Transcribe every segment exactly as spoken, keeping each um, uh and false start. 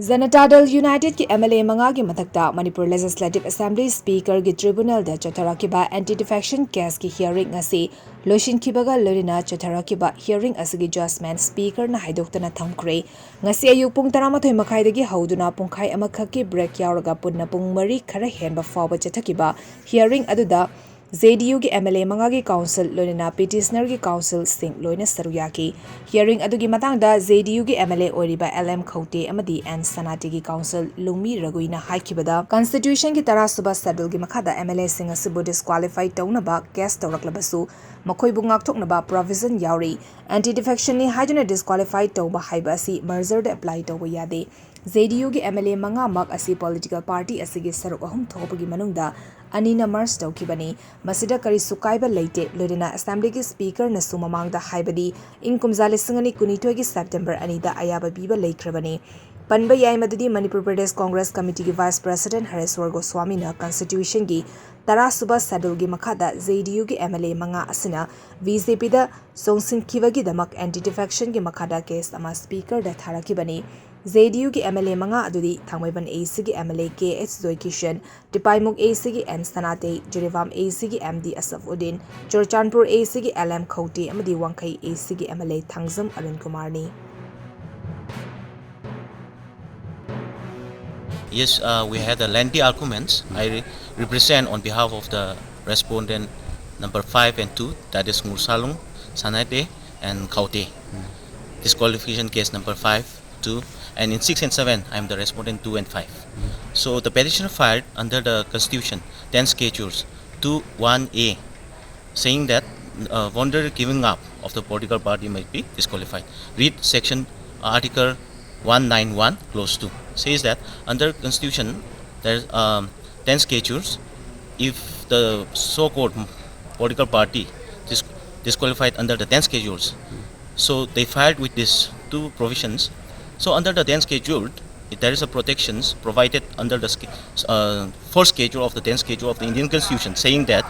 ꯖꯅꯇꯥ ꯗꯜ ꯌꯨꯅꯥꯏꯇꯦꯗꯀꯤ M L ꯑꯦ ꯃꯉꯥꯒꯤ ꯃꯊꯛꯇ Manipur legislative assembly ꯁ꯭ꯄꯤꯀꯔꯒꯤ ꯇ꯭ꯔꯤꯕꯨꯅꯦꯜꯗ ꯆꯠꯊꯔꯛꯈꯤꯕ anti defection ꯀꯦꯁꯀꯤ hearing ꯑꯁꯤ ꯂꯣꯏꯁꯤꯟꯈꯤꯕꯒ ꯂꯣꯏꯅꯅ ꯆꯠꯊꯔꯛꯈꯤꯕ ꯍꯤꯌꯔꯤꯡ ꯑꯁꯤꯒꯤ ꯖꯖꯃꯦꯟ ꯁ꯭ꯄꯤꯀꯔꯅ ꯍꯥꯏꯗꯣꯛꯇꯅ ꯊꯝꯈ꯭ꯔꯦ꯫ ꯉꯁꯤ ꯑꯌꯨꯛ ꯄꯨꯡ ꯇꯔꯥꯃꯥꯊꯣꯏ ꯃꯈꯥꯏꯗꯒꯤ ꯍꯧꯗꯨꯅ ꯄꯨꯡꯈꯥꯏ ꯑꯃꯈꯛꯀꯤ ꯕ꯭ꯔꯦꯛ ꯌꯥꯎꯔꯒ ꯄꯨꯟꯅ ꯄꯨꯡ ꯃꯔꯤ ꯈꯔ ꯍꯦꯟꯕ ꯐꯥꯎꯕ ꯆꯠꯊꯈꯤꯕ ꯍꯤꯌꯔꯤꯡ ꯑꯗꯨꯗ ꯖꯦ ꯗꯤ ꯌꯨꯒꯤ ꯑꯦꯝ ꯑꯦꯜ ꯑꯦ ꯃꯉꯥꯒꯤ ꯀꯥꯎꯟꯁꯤꯜ, ꯂꯣꯏꯅꯅ ꯄꯤꯇꯤꯁꯅꯔꯒꯤ ꯀꯥꯎꯟꯁꯤꯜꯁꯤꯡ ꯂꯣꯏꯅ ꯁꯔꯨꯛ ꯌꯥꯈꯤ꯫ ꯍꯤꯌꯔꯤꯡ ꯑꯗꯨꯒꯤ ꯃꯇꯥꯡꯗ ꯖꯦ ꯗꯤ ꯌꯨꯒꯤ ꯑꯦꯝ ꯑꯦꯜ ꯑꯦ ꯑꯣꯏꯔꯤꯕ ꯑꯦꯜ ꯑꯦꯝ ꯈꯧꯇꯦ ꯑꯃꯗꯤ ꯑꯦꯟ ꯁꯅꯥꯇꯦꯒꯤ ꯀꯥꯎꯟꯁꯤꯜ ꯂꯨꯡꯃꯤ ꯔꯒꯨꯏꯅ ꯍꯥꯏꯈꯤꯕꯗ, ꯀꯟꯁꯇꯤꯇ꯭ꯌꯨꯁꯟꯒꯤ ꯇꯔꯥꯁꯨꯕ ꯁꯦꯗꯨꯜꯒꯤ ꯃꯈꯥꯗ ꯑꯦꯝ ꯑꯦꯜ ꯑꯦꯁꯤꯡ ꯑꯁꯤꯕꯨ ꯗꯤꯁꯀ꯭ꯋꯥꯂꯤꯐꯥꯏ ꯇꯧꯅꯕ ꯀꯦꯁ ꯇꯧꯔꯛꯂꯕꯁꯨ, ꯃꯈꯣꯏꯕꯨ ꯉꯥꯛꯊꯣꯛꯅꯕ ꯄ꯭ꯔꯣꯚꯤꯖꯟ ꯌꯥꯎꯔꯤ꯫ ꯑꯦꯟꯇꯤ ꯗꯤꯐꯦꯛꯁꯟꯅꯤ ꯍꯥꯏꯗꯨꯅ ꯗꯤꯁꯀ꯭ꯋꯥꯂꯤꯐꯥꯏ ꯇꯧꯕ ꯍꯥꯏꯕ ꯑꯁꯤ ꯃꯔꯖꯔꯗ ꯑꯦꯄ꯭ꯂꯥꯏ ꯇꯧꯕ ꯌꯥꯗꯦ꯫ ꯖꯦ ꯗꯤ ꯌꯨꯒꯤ ꯑꯦꯝ ꯑꯦꯜ ꯑꯦ ꯃꯉꯥꯃꯛ ꯑꯁꯤ ꯄꯣꯂꯤꯇꯤꯀꯦꯜ ꯄꯥꯔꯇꯤ ꯑꯁꯤꯒꯤ ꯁꯔꯨꯛ ꯑꯍꯨꯝ ꯊꯣꯛꯄꯒꯤ ꯃꯅꯨꯡꯗ ꯑꯅꯤꯅ ꯃꯔꯖ ꯇꯧꯈꯤꯕꯅꯤ꯫ ꯃꯁꯤꯗ ꯀꯔꯤꯁꯨ ꯀꯥꯏꯕ ꯂꯩꯇꯦ꯫ ꯂꯣꯏꯅꯅ ꯑꯦꯁꯦꯝꯕ꯭ꯂꯤꯒꯤ ꯁ꯭ꯄꯤꯀꯔꯅꯁꯨ ꯃꯃꯥꯡꯗ ꯍꯥꯏꯕꯗꯤ ꯏꯪ ꯀꯨꯝꯖꯥ ꯂꯤꯁꯤꯡ ꯑꯅꯤ ꯀꯨꯟꯅꯤꯊꯣꯏꯒꯤ ꯁꯦꯞꯇꯦꯝꯕꯔ ꯑꯅꯤꯗ ꯑꯌꯥꯕ ꯄꯤꯕ ꯂꯩꯈ꯭ꯔꯕꯅꯤ꯫ ꯄꯟꯕ ꯌꯥꯏ ꯃꯗꯨꯗꯤ ꯃꯅꯤꯄꯨꯔ ꯄ꯭ꯔꯗꯦꯁ ꯀꯣꯡꯒ꯭ꯔꯦꯁ ꯀꯃꯤꯇꯤꯒꯤ ꯚꯥꯏꯁ ꯄ꯭ꯔꯦꯁꯤꯗꯦꯟꯠ ꯍꯔꯦꯁ꯭ꯋꯔ ꯒꯣꯁ꯭ꯋꯥꯃꯤꯅ ꯀꯟꯁꯇꯤꯇ꯭ꯌꯨꯁꯟꯒꯤ ꯇꯔꯥꯁꯨꯕ ꯁꯦꯗꯨꯜꯒꯤ ꯃꯈꯥꯗ ꯖꯦ ꯗꯤ ꯌꯨꯒꯤ ꯑꯦꯝ ꯑꯦꯜ ꯑꯦ ꯃꯉꯥ ꯑꯁꯤꯅ ꯕꯤ ꯖꯦ ꯄꯤꯗ ꯆꯣꯡꯁꯤꯟꯈꯤꯕꯒꯤꯗꯃꯛ ꯑꯦꯟꯇꯤ ꯗꯤꯐꯦꯛꯁꯟꯒꯤ ꯃꯈꯥꯗ ꯀꯦꯁ ꯑꯃ ꯁ꯭ꯄꯤꯀꯔꯗ ꯊꯥꯔꯛꯈꯤꯕꯅꯤ꯫ ꯖꯦ ꯗꯤ ꯌꯨꯒꯤ ꯑꯦꯝ ꯑꯦꯜ ꯑꯦ ꯃꯉꯥ ꯑꯗꯨꯗꯤ ꯊꯥꯡꯃꯩꯕꯟ ꯑꯦ ꯁꯤꯒꯤ M L A K H Joykishan, Tipaimukh A ꯁꯤꯒꯤ ꯑꯦꯟ ꯁꯅꯥꯇꯦ, ꯖꯤꯔꯤꯕꯥꯝ ꯑꯦ ꯁꯤꯒꯤ ꯑꯦꯝ ꯗꯤ ꯑꯁꯐ ꯎꯗꯤꯟ, ꯆꯨꯔꯆꯥꯟꯄꯨꯔ ꯑꯦ ꯁꯤꯒꯤ ꯑꯦꯜ ꯑꯦꯝ ꯈꯧꯇꯦ ꯑꯃꯗꯤ ꯋꯥꯡꯈꯩ ꯑꯦ ꯁꯤꯒꯤ M L A Thangjam Arun ꯀꯨꯃꯥꯔꯅꯤ꯫ Yes, uh, we had a lengthy arguments. I re- represent on behalf of the respondent number five and two, that is Ngursalung, Sanate, and Khaute. Disqualification case number five, two, and in six and seven, I am the respondent two and five. So the petitioner filed under the Constitution, ten schedules, two one A, saying that uh, voluntary giving up of the political party might be disqualified. Read section, uh, Article one nine one, clause two. Says that under Constitution, there's um, ten schedules. If the so-called political party dis- disqualified under the ten schedules, so they filed with these two provisions. So under the ten schedule, there is a protections provided under the sch- uh, fourth schedule of the ten schedule of the Indian Constitution, saying that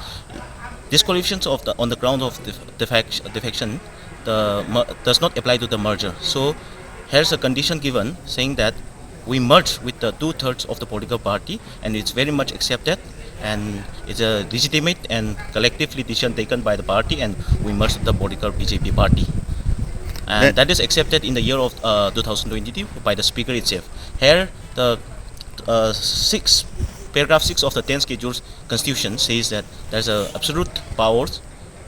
disqualifications of the on the ground of def- defection, defection the mer- does not apply to the merger. So here's a condition given saying that We merge with the two-thirds of the political party, and it's very much accepted, and it's a legitimate and collectively decision taken by the party, and we merge with the political B J P party. And That- that is accepted in the year of uh, two thousand twenty-two by the speaker itself. Here, the uh, six, paragraph six of the tenth schedule constitution says that there's a absolute powers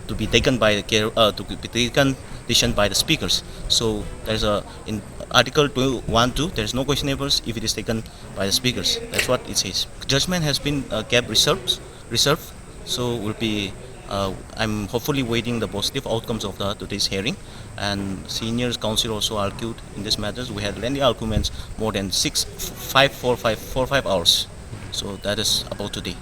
to be taken by the care, uh, to be taken decision by the speakers. So there's a, in Article two one two, there's no questionables if it is taken by the speakers. That's what it says. Judgment has been uh, kept reserved, reserved. So we'll be. Uh, I'm hopefully waiting the positive outcomes of the today's hearing. And senior counsel also argued in this matters. We had lengthy arguments, more than six, f- five, four, five, four, five hours. So that is about today.